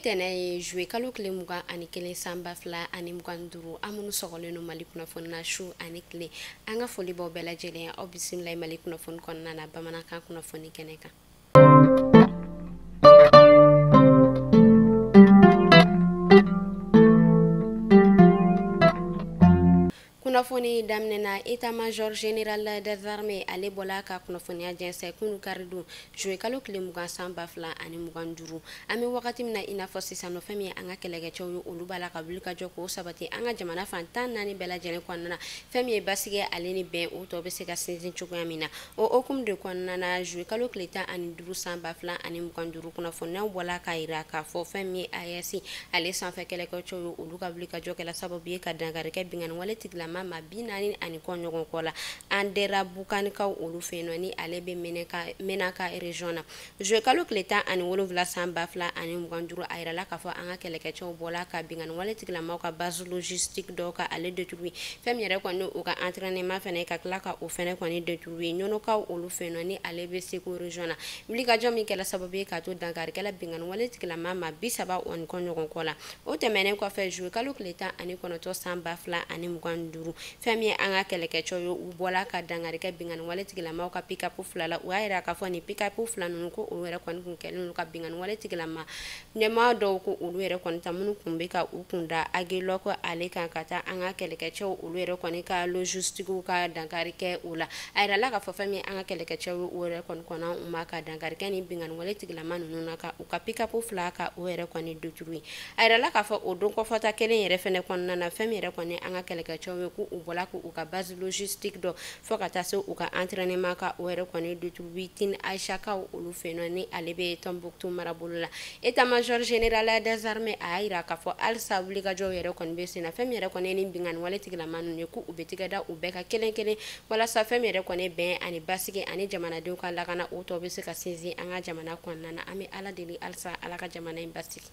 tɛnɛ ye juillet kalo tile 21 san 2025. An minnu sɔgɔlen don Mali kunnafoni na su ani tile, an ka foli b'aw bɛɛ lajɛlen. Aw bisimila Mali kunnafoni kɔnɔna na bamanankan kunnafoni kɛnɛ kan. Kunnafoni daminɛna, état-major général des armées ale bɔla ka kunnafoniya jɛnsɛn kunu karidon juillet kalo tile 20 san 2025. An bɛ wagati min na i n'a fɔ sisan nɔ, fɛn min ye an ka kɛlɛkɛcɛw ye, olu b'a la ka wuli ka jɔ k'o sabati an ka jamana fan 14 bɛɛ lajɛlen kɔnɔna na. Fɛn min ye basigi ale ni bɛn, o tɔ bɛ se ka sinsin cogoya min na, o hokumu de kɔnɔna na, juillet kalo tile 15 san 2025, kunnafoniyaw bɔla k'a jira k'a fɔ fɛn min ye AES ale sanfɛ kɛlɛkɛcɛw ye, olu ka wuli ka jɔ kɛla sababu ye ka dankari kɛ binkanni wale tigilama ma 40 ani kɔ ɲɔgɔn kɔ la Anderamboukane olu fɛ yen nɔ, ni ale bɛ Menaka région na. Juillet kalo tile 17 san 2025, a yirala k'a fɔ an ka kɛlɛkɛcɛw bɔla ka binkanni wale tigilamaw ka base logistique dɔw ka ale détruire. Fɛn min yɛrɛ kɔni u ka entraînement fɛnɛ, ka tila ka o fɛnɛ kɔni détruire Ɲɔnɔkaw olu fɛ yen nɔ, ni ale bɛ Segu région na. Wulikajɔ min kɛla sababu ye k'a to dankarikɛla binkanni wale tigilama ma 30 ani kɔ ɲɔgɔn kɔ la. O tɛmɛnen kɔfɛ, juillet kalo tile 19 san 2025, fɛn min ye an ka kɛlɛkɛcɛw ye, u bɔla ka dankari kɛ binkanni wale tigilamaw ka pick-up fila la. U y'a yira k'a fɔ nin pick-up fila ninnu, ko olu yɛrɛ kɔni kun kɛlen don ka binkanni wale tigilama ɲɛmaa dɔw ko olu yɛrɛ kɔni ta, minnu kun bɛ ka u kun da Aguelhok ale kan ka taa an ka kɛlɛkɛcɛw olu yɛrɛ kɔni ka logistique ka dankari kɛ o la. A yirala k'a fɔ fɛn min an ka kɛlɛkɛcɛw ye, u yɛrɛ kɔni kɔnna u ma ka dankari kɛ nin binkanni wale tigilama ninnu na, ka u ka pick-up fila ka u yɛrɛ kɔni détruire. A yirala k'a fɔ o don kɔfɔta kelen yɛrɛ fɛnɛ kɔnɔna na, fɛn min yɛrɛ kɔni an ka kɛlɛkɛcɛw ye, k'u bɔla k'u ka base logistique dɔ fo ka taa se u ka entraînement ka o yɛrɛ kɔni détruire Tin Aïchakaw olu fɛ yen nɔ, ni ale bɛ Tombouctou marabolo la. État-major général des armées a y'a yira k'a fɔ halisa wulikajɔw yɛrɛ kɔni bɛ sen na. Fɛn min yɛrɛ kɔni ni binkanni wale tigilama ninnu ye, k'u bɛ tigɛ da u bɛɛ ka kelen kelen, walasa fɛn min yɛrɛ kɔni bɛn ani basigi ani jamanadenw ka lakana, o tɔ bɛ se ka sinsin an ka jamana kɔnɔna na. An bɛ Ala deli halisa Ala ka jamana in basigi.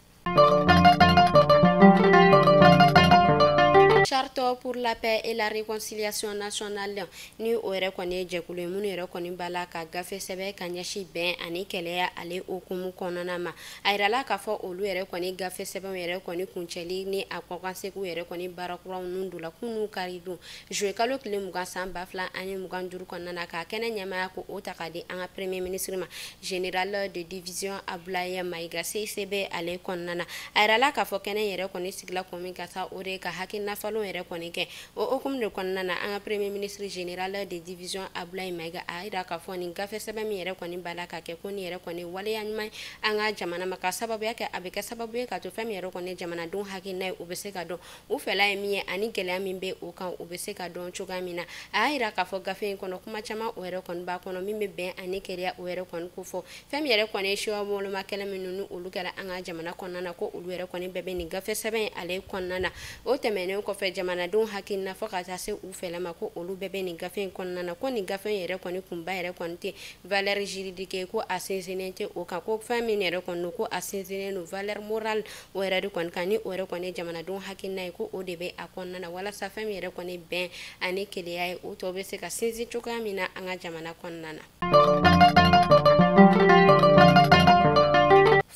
Charte pour la paix et la réconciliation nationale, ni o yɛrɛ kɔni ye jɛkulu ye minnu yɛrɛ kɔni b'a la ka gafe sɛbɛn ka ɲɛsin bɛn ani kɛlɛya ale hokumu kɔnɔna ma. A yirala k'a fɔ olu yɛrɛ kɔni gafe sɛbɛnw yɛrɛ kɔni kuncɛli ni a kɔkansegiw yɛrɛ kɔni baara kuraw ninnu donna kunun karidon juillet kalo tile 20 san 2025 kɔnɔna na, k'a kɛnɛ ɲɛmaaya ko o ta k'a di an ka premier ministre ma, général de division Abdoulaye Maïga CICB ale kɔnɔna na. A yirala k'a fɔ kɛnɛ yɛrɛ kɔni sigila kun min ka sa, o de ka hakilina falen yɛrɛ kɔni kɛ. O hokumu de kɔnɔna na, an ka premier ministre général de division Abdoulaye Maïga a yira k'a fɔ nin gafe sɛbɛn min yɛrɛ kɔni b'a la ka kɛ, ko nin yɛrɛ kɔni waleya ɲuman an ka jamana ma, ka sababuya kɛ a bɛ kɛ sababu ye ka to fɛn min yɛrɛ kɔni jamanadenw hakilina ye, u bɛ se ka dɔn u fɛla ye min ye ani gɛlɛya min bɛ o kan, u bɛ se ka dɔn cogoya min na. A y'a yira k'a fɔ gafe in kɔnɔ, kuma caman o yɛrɛ kɔni b'a kɔnɔ min bɛ bɛn ani kelenya o yɛrɛ kɔni ko fɔ. Fɛn min yɛrɛ kɔni ye siwa woloma kɛlɛ minnu ni olu kɛra an ka jamana kɔnɔna na, ko olu yɛrɛ kɔni bɛɛ bɛ nin gafe sɛbɛn ale kɔnɔna na. O tɛmɛnen kɔfɛ, jamanadenw hakilina fo ka taa se u fɛla ma, ko olu bɛɛ bɛ nin gafe in kɔnɔna na, ko nin gafe in yɛrɛ kɔni kunba yɛrɛ kɔni tɛ valeur juridique, ko a sinsinnen tɛ o kan, ko fɛn min yɛrɛ kɔni ko a sinsinnen don valeur morale o yɛrɛ de kɔni kan, ni o yɛrɛ kɔni jamanadenw hakilina ye, ko o de bɛ a kɔnɔna na, walasa fɛn min yɛrɛ kɔni bɛn ani kelenya ye, o tɔ bɛ se ka sinsin cogoya min na an ka jamana kɔnɔna na.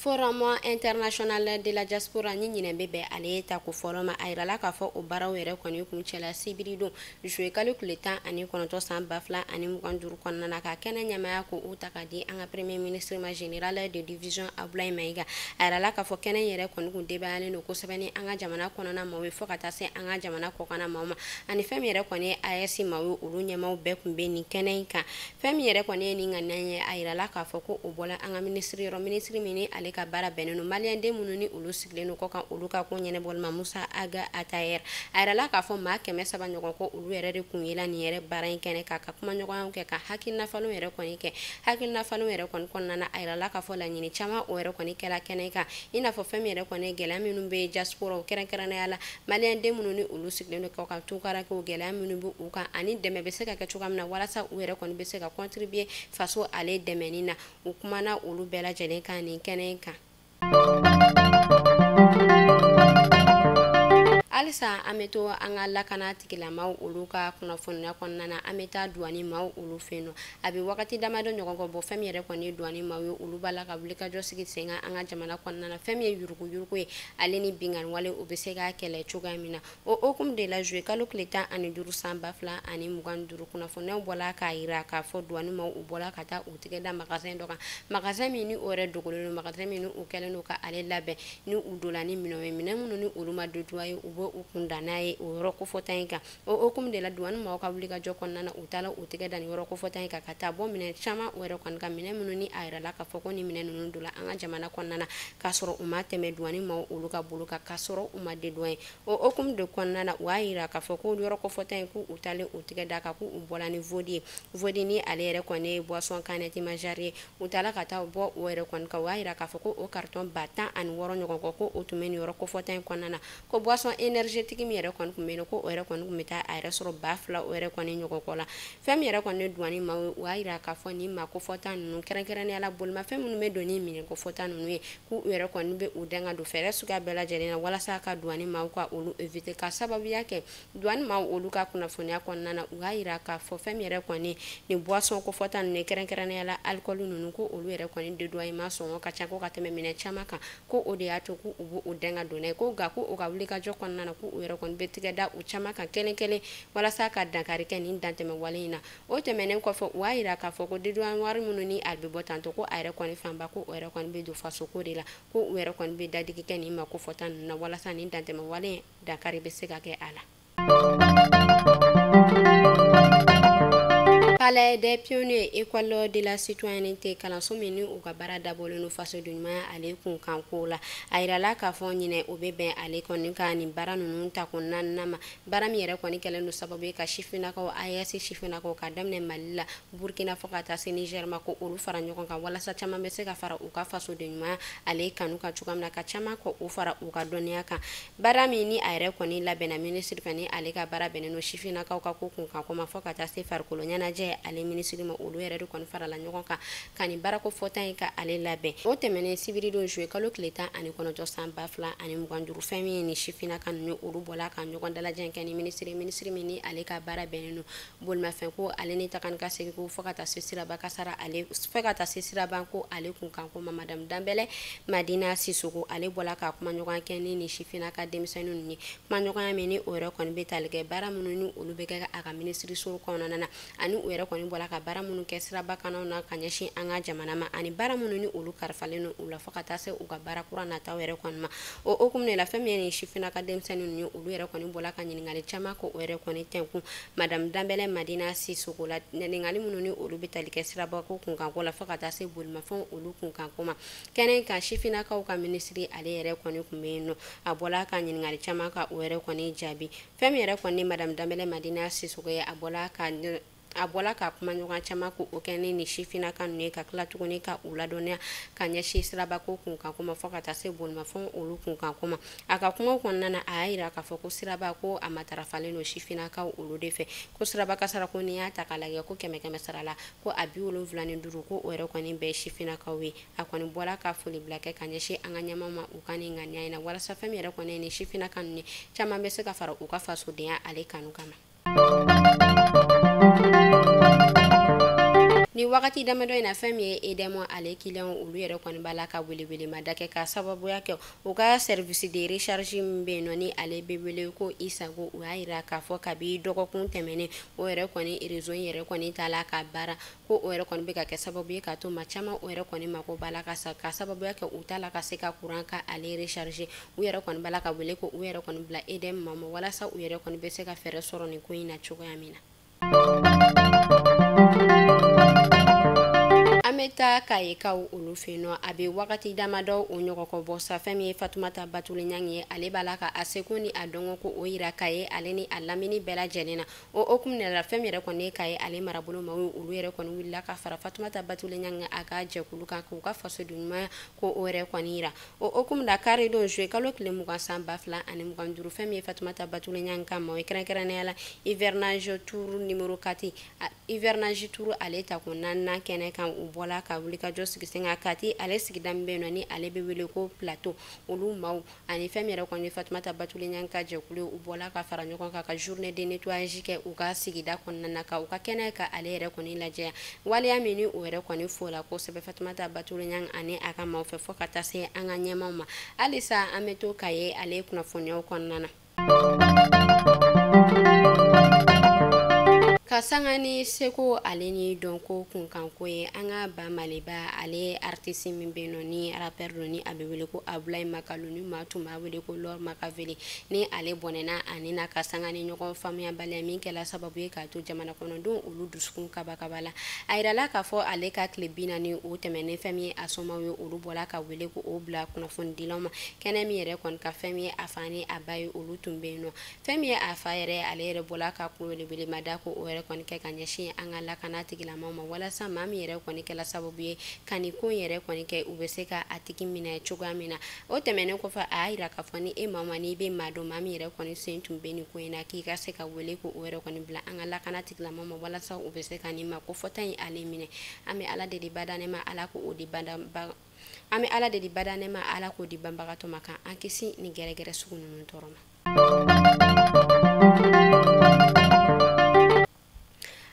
Forum international de la diaspora ni ɲinɛ bɛ bɛn ale ta ko fɔlɔ ma, a yirala k'a fɔ o baaraw yɛrɛ kɔni kuncɛla sibiri don juillet kalo tile 19 san 2025 kɔnɔna na, ka kɛnɛ ɲɛmaaya ko o ta ka di an ka premier ministre ma, général de division Abdoulaye Maïga. A yirala k'a fɔ kɛnɛ yɛrɛ kɔni kun débayalen don kosɛbɛ ni an ka jamana kɔnɔna maaw ye fo ka taa se an ka jamana kɔkanna maaw ma, ani fɛn min yɛrɛ kɔni ye AES maaw ye, olu ɲɛmaaw bɛɛ kun bɛ nin kɛnɛ in kan. Fɛn min yɛrɛ kɔni ye nin ŋaniya ye, a yirala k'a fɔ ko o bɔla an ka ministre yɔrɔ, ministre min ni ale ka baara bɛnnen don maliyɛnden minnu ni olu sigilen don kɔkan olu ka ko ɲɛnabɔli ma, Musa Aga Atayer. A yirala k'a fɔ maa 300 ɲɔgɔn ko olu yɛrɛ de kun yela nin yɛrɛ baara in kɛnɛ kan, ka kumaɲɔgɔnyaw kɛ, ka hakilina falenw yɛrɛ kɔni kɛ. Hakilina falenw yɛrɛ kɔni kɔnɔna na, a yirala k'a fɔ laɲini caman o yɛrɛ kɔni kɛla kɛnɛ kan, i n'a fɔ fɛn min yɛrɛ kɔni gɛlɛya minnu bɛ diaspora kɛrɛnkɛrɛnnenya la maliyɛnden minnu ni olu sigilen don kɔkan tunkarankew, gɛlɛya minnu bɛ u kan ani dɛmɛ bɛ se ka kɛ cogoya min na walasa u yɛrɛ kɔni bɛ se ka contribuer faso ale dɛmɛni na. U kumana olu bɛɛ lajɛlen kan nin kɛnɛ in kan. Halisa an bɛ to an ka lakana tigilamaw olu ka kunnafoniya kɔnɔna na, an bɛ taa douane maaw olu fɛ yen nɔ. A bɛ wagati damadɔ ɲɔgɔn kɔ bɔ, fɛn min yɛrɛ kɔni ye douane maaw ye, olu b'a la ka wulikajɔ sigi sen kan an ka jamana kɔnɔna na. Fɛn min ye yuruguyurugu ye ale ni binkanni wale, o bɛ se ka kɛlɛ cogoya min na. O hukumu de la, juillet kalo tile 15 san 2025, kunnafoniyaw bɔla k'a jira k'a fɔ douane maaw u bɔla ka taa u tigɛ da magasin dɔ kan, magasin min ni o yɛrɛ dogolen don, magasin min ni u kɛlen don ka ale labɛn ni u donna ni minɛnw ye, minɛn minnu ni olu ma dédouané, u bɛ u kun da n'a ye o yɔrɔ kofɔta in kan. O hukumu de la, douane maaw ka wulikajɔ kɔnɔna na, u taara u tigɛ da nin yɔrɔ kofɔta in kan ka taa bɔ minɛn caman o yɛrɛ kɔni kan, minɛn minnu ni a yirala k'a fɔ ko nin minɛn ninnu donna an ka jamana kɔnɔna na k'a sɔrɔ u ma tɛmɛ douane maaw olu ka bolo kan, k'a sɔrɔ u ma dédouané. O hukumu de kɔnɔna na, u y'a jira k'a fɔ ko yɔrɔ kofɔta in, k'u taalen u tigɛ da kan, k'u bɔla ni vodka ye, vodka ni ale yɛrɛ kɔni ye boisson canette majeure ye, u taara ka taa bɔ o yɛrɛ kɔni kan. U y'a jira k'a fɔ ko o carton 16,000 ɲɔgɔn kɔ, ko o tun bɛ nin yɔrɔ kofɔta in kɔnɔna na, ko boisson énergétique min yɛrɛ kɔni tun bɛ yen, ko o yɛrɛ kɔni tun bɛ taa a yɛrɛ sɔrɔ 2000 o yɛrɛ kɔni ɲɔgɔn kɔ la. Fɛn min yɛrɛ kɔni ye douane maaw ye, u y'a jira k'a fɔ nin maa kofɔta ninnu, kɛrɛnkɛrɛnnenya la bolimafɛn minnu bɛ don ni minɛn kofɔta ninnu ye, k'u yɛrɛ kɔni bɛ u dɛn ka don fɛɛrɛ suguya bɛɛ lajɛlen na walasa ka douane maaw ka olu éviter, ka sababuya kɛ douane maaw olu ka kunnafoniya kɔnɔna na, u y'a jira k'a fɔ fɛn min yɛrɛ kɔni nin boisson kofɔta ninnu, kɛrɛnkɛrɛnnenya la alcool ninnu, ko olu yɛrɛ kɔni dédouanement sɔngɔ ka ca ko ka tɛmɛ minɛn caman kan, ko o de y'a to k'u b'u dɛn ka don n'a ye, ko nka ko u ka wulikajɔ kɔnɔna na, k'u yɛrɛ kɔni bɛ tigɛ da u caman kan kelen kelen walasa ka dankari kɛ nin dantɛmɛ wale in na. O tɛmɛnen kɔfɛ, u y'a jira k'a fɔ ko dédouanement wari minnu ni a bɛ bɔ tantɔ, ko a yɛrɛ kɔni fanba, ko o yɛrɛ kɔni bɛ don faso ko de la, ko u yɛrɛ kɔni bɛ dadigi kɛ nin ma kofɔta ninnu na walasa nin dantɛmɛ wale in dankari bɛ se ka kɛ a la. Palais des pionniers, école de la citoyenneté, kalanso min ni u ka baara dabɔlen don fasoden ɲumanya ale kun kan ko la, a yirala k'a fɔ ɲinɛ o bɛ bɛn ale kɔni ka nin baara ninnu ta ko naaninan ma, baara min yɛrɛ kɔni kɛlen don sababu ye ka sifinnakaw, AES sifinnakaw, ka daminɛ Mali la, Burkina fo ka taa se Niger ma, ko olu fara ɲɔgɔn kan walasa caman bɛ se ka fara u ka fasoden ɲumanya ale kanu kan cogoya min na, ka caman kɔ u fara u ka dɔnniya kan. Baara min ni a yɛrɛ kɔni labɛnna minisiri fɛ, ni ale ka baara bɛnnen don sifinnakaw ka ko kun kan ko ma, fo ka taa se farikolo ɲɛnajɛ ale minisiri ma, olu yɛrɛ de kɔni farala ɲɔgɔn kan ka nin baarako fɔta in ka ale labɛn. O tɛmɛnen, sibiri don juillet kalo tile 19 san 2025, fɛn min ye nin sifinnaka ninnu, olu bɔla ka ɲɔgɔn dalajɛ kɛ ni minisiri min ni ale ka baara bɛnnen don bolimafɛn ko ale ni taga ni ka segin ko fo ka taa se siraba kasara ale fo ka taa se siraban ko ale kun kan ko ma, madame Danbɛlɛ Madina Sisoko, ale bɔla ka kuma ɲɔgɔn kɛ ni nin sifinnaka denmisɛnnin ninnu ye, kuma ɲɔgɔnya min ni o yɛrɛ kɔni bɛ tali kɛ baara minnu ni olu bɛ kɛ a ka minisiriso kɔnɔna na, ani u yɛrɛ kɔni bɔla ka baara minnu kɛ siraba kanaw na ka ɲɛsin an ka jamana ma, ani baara minnu ni olu kalifalen don u la fo ka taa se u ka baara kura nataw yɛrɛ kɔni ma. O hukumu de la, fɛn min ye nin sifinnaka denmisɛnnin ninnu ye, olu yɛrɛ kɔni bɔla ka ɲininkali caman ko o yɛrɛ kɔni tɛnkun madame Danbɛlɛ Madina Sisoko la, ɲininkali minnu ni olu bɛ tali kɛ siraba ko kunkanko la fo ka taa se bolimafɛnw olu kunkanko ma. Kɛnɛ kan, sifinnakaw ka minisiri ale yɛrɛ kɔni tun bɛ yen nɔ, a bɔla ka ɲininkali caman ka o yɛrɛ kɔni jaabi. Fɛn min yɛrɛ kɔni madame Danbɛlɛ Madina Sisoko ye, a bɔla ka kuma ɲɔgɔn caman ko o kɛ ni sifinnaka ninnu ye, ka tila tuguni ka u ladɔnniya ka ɲɛsin sirabako kunkanko ma fo ka taa se bolimafɛnw olu kunkanko ma. A ka kumaw kɔnɔna na, a y'a jira k'a fɔ ko siraba ko a matarafalen don sifinnakaw olu de fɛ, ko siraba kasara ko n'i y'a ta k'a lajɛ ko 100 sara la, ko a 75 ko o yɛrɛ kɔni bɛɛ sifinnakaw ye. A kɔni bɔla ka foli bila kɛ ka ɲɛsin an ka ɲɛmaaw ma u ka nin ŋaniya in na, walasa fɛn min yɛrɛ kɔni ye nin sifinnaka ninnu ye, caman bɛ se ka fara u ka fasodenya ale kanu kama. Ni wagati damadɔ in na, fɛn min ye EDM ale client olu yɛrɛ kɔni b'a la ka welewelema da kɛ ka sababuya kɛ u ka service de recharge min bɛ yen nɔ ni ale bɛ wele ko Isago, u y'a jira k'a fɔ kabi dɔgɔkun tɛmɛnen o yɛrɛ kɔni réseau in yɛrɛ kɔni t'a la ka baara, ko o yɛrɛ kɔni bɛ ka kɛ sababu ye k'a to maa caman o yɛrɛ kɔni mako b'a la ka sa ka sababuya kɛ u t'a la ka se ka courant ka ale recharger. U yɛrɛ kɔni b'a la ka wele ko u yɛrɛ kɔni bila EDM ma walasa u yɛrɛ kɔni bɛ se ka fɛɛrɛ sɔrɔ nin ko in na cogoya min na. An bɛ taa Kayikaw olu fɛ yen nɔ, a bɛ wagati damadɔ o ɲɔgɔn kɔ bɔ sa, fɛn min ye Fatumata Batuli Ɲangi ye, ale b'a la ka a seko ni a dɔnko ko o yira Kaye ale ni a lamini bɛɛ lajɛlen na. O hukumu de la, fɛn min yɛrɛ kɔni ye Kaye ale marabolo maaw ye, olu yɛrɛ kɔni wulila ka fara Fatumata Batuli Ɲangi a ka jɛkulu kan k'u ka fasoden ɲumanya ko o yɛrɛ kɔni yira. O hukumu la, kari don juillet kalo tile 20 san 2025, fɛn min ye Fatumata Batuli Ɲangi ka maaw ye, kɛrɛnkɛrɛnnenya la hivernage tour numéro 4, hivernage tour ale ta ko naaninan kɛnɛ kan, u bɔla bɔla ka wulikajɔ sigi sen kan Kati ale sigida min bɛ yen nɔ ni ale bɛ wele ko Plateau olu maaw ani fɛn min yɛrɛ kɔni Fatumata Batuli Ɲangi ka jɛkulu u bɔla ka fara ɲɔgɔn kan ka journée de nettoyage kɛ u ka sigida kɔnɔna na ka u ka kɛnɛ ka ale yɛrɛ kɔni lajɛ waleya min ni o yɛrɛ kɔni fola kosɛbɛ Fatumata Batuli Ɲangi ani a ka maaw fɛ fo ka taa se an ka ɲɛmaaw ma. Halisa an bɛ to ka ye ale kunnafoniyaw kɔnɔna na. Ka sanga ni seko ale ni dɔnko kunkanko ye an ka ba Maliba ale artiste min bɛ yen nɔ ni rappeur don ni a bɛ wele ko Abulayi Makalu ni maa tun b'a wele ko Lord Makaveli ni ale bɔnɛna ani n'a ka sanga ni ɲɔgɔn faamuyabaliya min kɛla sababu ye k'a to jamana kɔnɔdenw olu dusukun kabakaba la. A yirala k'a fɔ ale ka tile 40 o tɛmɛnen fɛn min ye a somaw ye olu bɔla ka wele ko o bila kunnafonidilaw ma kɛnɛ min yɛrɛ kɔni ka fɛn min ye a fa ni a ba ye olu tun bɛ yen nɔ. Fɛn min ye a fa yɛrɛ ale yɛrɛ bɔla ka kun welewelema ko o yɛrɛ kɔni kɛ ka ɲɛsin an ka lakana tigilamaw ma walasa maa min yɛrɛ kɔni kɛla sababu ye ka nin ko yɛrɛ kɔni kɛ u bɛ se ka a tigi minɛ cogoya min na. O tɛmɛnen kɔfɛ a y'a yira k'a fɔ ni e maa ma n'i bɛ maa dɔn maa min yɛrɛ kɔni sen tun bɛ nin ko in na k'i ka se ka wele ko o yɛrɛ kɔni bila an ka lakana tigilamaw ma walasa u bɛ se ka nin ma ko fɔta in ale minɛ. An bɛ Ala deli bada ne ma Ala k'o di an bɛ Ala deli bada ne ma Ala k'o di banbagatɔ ma kan an kisi nin gɛrɛgɛrɛ sugu ninnu tɔɔrɔ ma.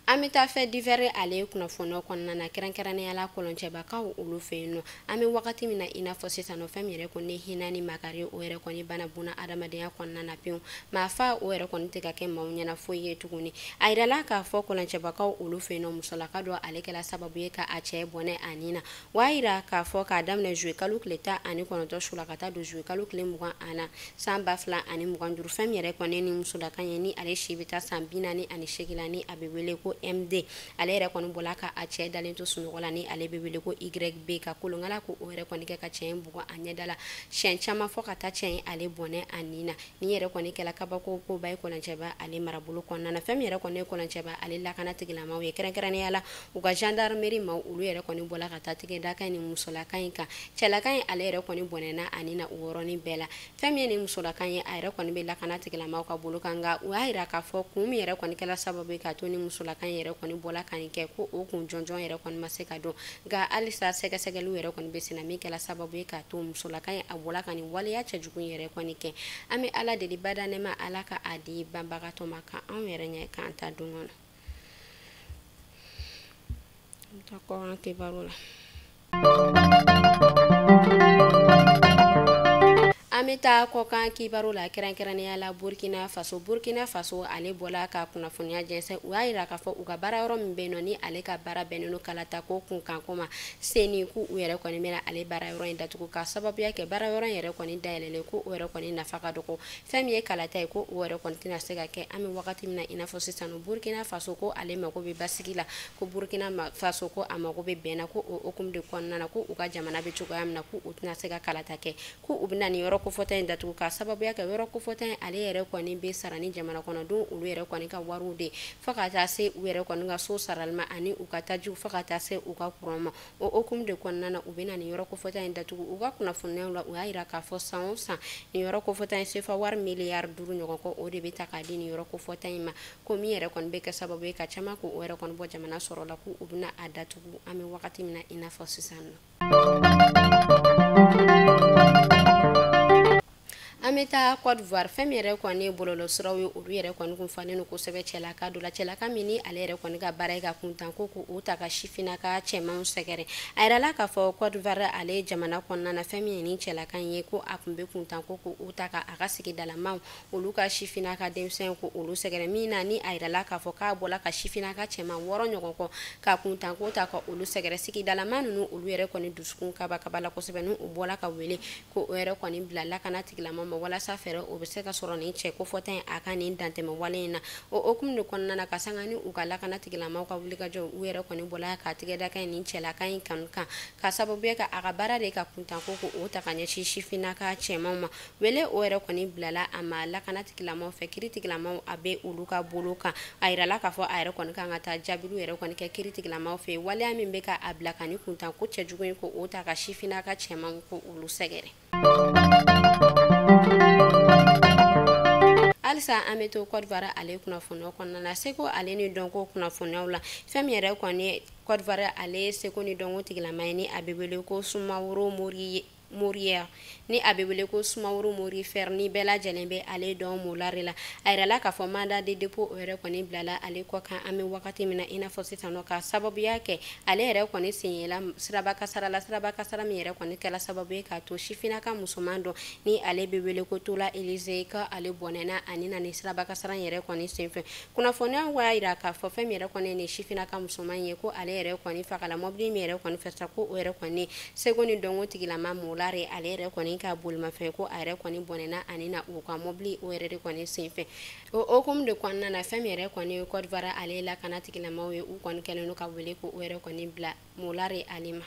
An bɛ taa fɛ divers ale kunnafoniyaw kɔnɔna na kɛrɛnkɛrɛnnenya la kɔlɔncɛbakaw olu fɛ yen nɔ. An bɛ wagati min na i n'a fɔ sisan nɔ fɛn min yɛrɛ kɔni hinɛ ni makari o yɛrɛ kɔni bana buna adamadenya kɔnɔna na pewu maa fa o yɛrɛ kɔni tɛ ka kɛ maaw ɲɛna foyi ye tuguni. A yirala k'a fɔ kɔlɔncɛbakaw olu fɛ yen nɔ musolaka dɔ ale kɛla sababu ye ka a cɛ bɔnɛ a nin na. O y'a yira k'a fɔ k'a daminɛ juillet kalo tile 19 su la ka taa don juillet kalo tile 20 san 2025 fɛn min yɛrɛ kɔni ni musolaka ye ni ale si bɛ taa san 48 la ni a bɛ wele ko MD ale yɛrɛ kɔni bɔla ka a cɛ dalen to sunɔgɔ la ni ale bɛ wele ko YB ka kolonkala ko o yɛrɛ kɔni kɛ ka cɛ in bugɔ a ɲɛda la siɲɛ caman fo ka taa cɛ in ale bɔnɛ a nin na. Ni yɛrɛ kɔni kɛla kabako koba ye kɔlɔncɛba ale marabolo kɔnɔna na. Fɛn min yɛrɛ kɔni ye kɔlɔncɛba ale lakana tigilamaw ye kɛrɛnkɛrɛnnenya la u ka gendarmerie maaw olu yɛrɛ kɔni bɔla ka taa tigɛdaka in ni musolaka in kan. Cɛlaka in ale yɛrɛ kɔni bɔnɛna a nin na o yɔrɔnin bɛɛ la. Fɛn min ye nin musolaka ye a yɛrɛ kɔni bɛ lakana tigilamaw ka bolo kan nka u y'a yira k'a fɔ kun min yɛrɛ kɔni kɛla sababu ye k'a to ni musolaka in yɛrɛ kɔni bɔla ka nin kɛ ko o kun jɔnjɔn yɛrɛ kɔni ma se ka dɔn nka halisa sɛgɛsɛgɛliw yɛrɛ kɔni bɛ senna min kɛla sababu ye k'a to musolaka in a bɔla ka nin waleya cɛjugu in yɛrɛ kɔni kɛ. An bɛ Ala deli bada ne ma Ala ka a di banbagatɔ ma ka anw yɛrɛ ɲɛ k'an ta don kɔnɔ. An bɛ taa kɔkan kibaru la. An bɛ taa kɔkan kibaru la kɛrɛnkɛrɛnnenya la Burkina Faso. Burkina Faso ale bɔla ka kunnafoniya jɛnsɛn u y'a yira k'a fɔ u ka baara yɔrɔ min bɛ yen nɔ ni ale ka baara bɛnnen don kalatako kunkanko ma seni k'u yɛrɛ kɔni bɛna ale baara yɔrɔ in datugu ka sababuya kɛ baara yɔrɔ in yɛrɛ kɔni dayɛlɛlen ko o yɛrɛ kɔni nafa ka dɔgɔ fɛn min ye kalata ye ko o yɛrɛ kɔni tɛna se ka kɛ. An bɛ wagati min na i n'a fɔ sisan Burkina Faso ko ale mago bɛ basigi la ko Burkina Faso ko a mago bɛ bɛn na ko o hukumu de kɔnɔna na ko u ka jamana bɛ cogoya min na ko u tɛna se ka kalata kɛ ko u bɛna nin yɔrɔ kofɔta in datugu ka sababuya kɛ yɔrɔ kofɔta in ale yɛrɛ kɔni bɛ sara ni jamana kɔnɔdenw olu yɛrɛ kɔni ka wariw de fo ka taa se u yɛrɛ kɔni ka so sarali ma ani u ka tajiw fo ka taa se u ka kuran ma. O hukumu de kɔnɔna na u bɛna nin yɔrɔ kofɔta in datugu. U ka kunnafoniyaw la u y'a yira k'a fɔ san o san nin yɔrɔ kofɔta in sefa wari miliyari 5 ɲɔgɔn kɔ o de bɛ ta k'a di nin yɔrɔ kofɔta in ma ko min yɛrɛ kɔni bɛ kɛ sababu ye ka caman k'o yɛrɛ kɔni bɔ jamana sɔrɔ la k'u bɛna a datugu. An bɛ wagati min na i n'a fɔ sisan nɔ. An bɛ taa Côte d'Ivoire fɛn min yɛrɛ kɔni ye bɔlɔlɔsiraw ye olu yɛrɛ kɔni kun fanen don kosɛbɛ cɛlaka dɔ la cɛlaka min ni ale yɛrɛ kɔni ka baara ye ka kuntanko k'o ta ka sifinnaka cɛmanw sɛgɛrɛ. A yirala k'a fɔ Côte d'Ivoire ale jamana kɔnɔna na fɛn min ye nin cɛlaka in ye ko a kun bɛ kuntanko k'o ta ka a ka sigidalamaw olu ka sifinnaka denmisɛnw ko olu sɛgɛrɛ min na ni a yirala k'a fɔ k'a bɔla ka sifinnaka cɛman 6 ɲɔgɔn kɔ ka kuntanko ta ka olu sɛgɛrɛ. Sigidalama ninnu olu yɛrɛ kɔni dusukun kabakaba la kosɛbɛ n'u bɔla ka wele ko o yɛrɛ kɔni bila lakana tigilama ma walasa fɛɛrɛ o bɛ se ka sɔrɔ nin cɛ kofɔta in a ka nin dantɛmɛ wale in na. O hukumu de kɔnɔna na ka sanga ni u ka lakana tigilamaw ka wulikajɔ u yɛrɛ kɔni bɔla ka tigɛdaka in nin cɛlaka in kanu kan ka sababuya kɛ a ka baara de ka kuntanko ko o ta ka ɲɛsin sifinnaka cɛmanw ma. Wele o yɛrɛ kɔni bilala a ma lakana tigilamaw fɛ kiiri tigilamaw a bɛ olu ka bolo kan. A yirala k'a fɔ a yɛrɛ kɔni kan ka taa jaabiw yɛrɛ kɔni kɛ kiiri tigilamaw fɛ waleya min bɛ ka a bila ka nin kuntanko cɛjugu in ko o ta ka sifinnaka cɛmanw ko olu sɛgɛrɛ. Halisa Halisa an bɛ to Côte d'Ivoire ale kunnafoniyaw kɔnɔna na, seko ale ni dɔnko kunnafoniyaw la. Fɛn min yɛrɛ kɔni Côte d'Ivoire ale seko ni dɔnko tigilama ye, ni a bɛ wele ko Sumaworo Mori Moriya, ni a bɛ wele ko Sumaworo Mori Fɛr, ni bɛɛ lajɛlen bɛ ale dɔn Molare la, a yirala k'a fɔ mandat de dépôt o yɛrɛ kɔni bilala ale kɔ kan an bɛ wagati min na i n'a fɔ sisan nɔ, ka sababuya kɛ ale yɛrɛ kɔni sen yela siraba kasara la, siraba kasara min yɛrɛ kɔni kɛla sababu ye k'a to sifinnaka musoman dɔ, ni ale bɛ wele ko Tola Elize, ka ale bɔnɛna ani na ni siraba kasara yɛrɛ kɔni senfɛ. Kunnafoniyaw y'a yira k'a fɔ fɛn min yɛrɛ kɔni ni sifinnaka musoman ye, ko ale yɛrɛ kɔni fagala mɔbili min yɛrɛ kɔni fɛ sa, ko o yɛrɛ kɔni seko ni dɔnko tigilama Molare ale yɛrɛ kɔni ka bolimafɛn, ko a yɛrɛ kɔni bɔnɛna ani na u ka mɔbili o yɛrɛ de kɔni senfɛ. O hokumu de kɔnɔna na, fɛn min yɛrɛ kɔni Côte d'Ivoire ale lakana tigilamaw ye, u kɔni kɛlen don ka wele ko o yɛrɛ kɔni bila Molare ale ma.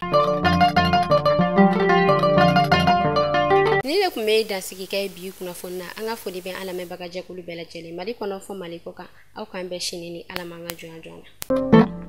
Ni de tun bɛ dansigi kɛ bi kunnafoni na. An ka foli bɛ an lamɛnbaga jɛkulu bɛɛ lajɛlen, Mali kɔnɔ fɔ Mali kɔ kan. Aw k'an bɛn sini ni Ala m'an ka jɔnya jɔn na.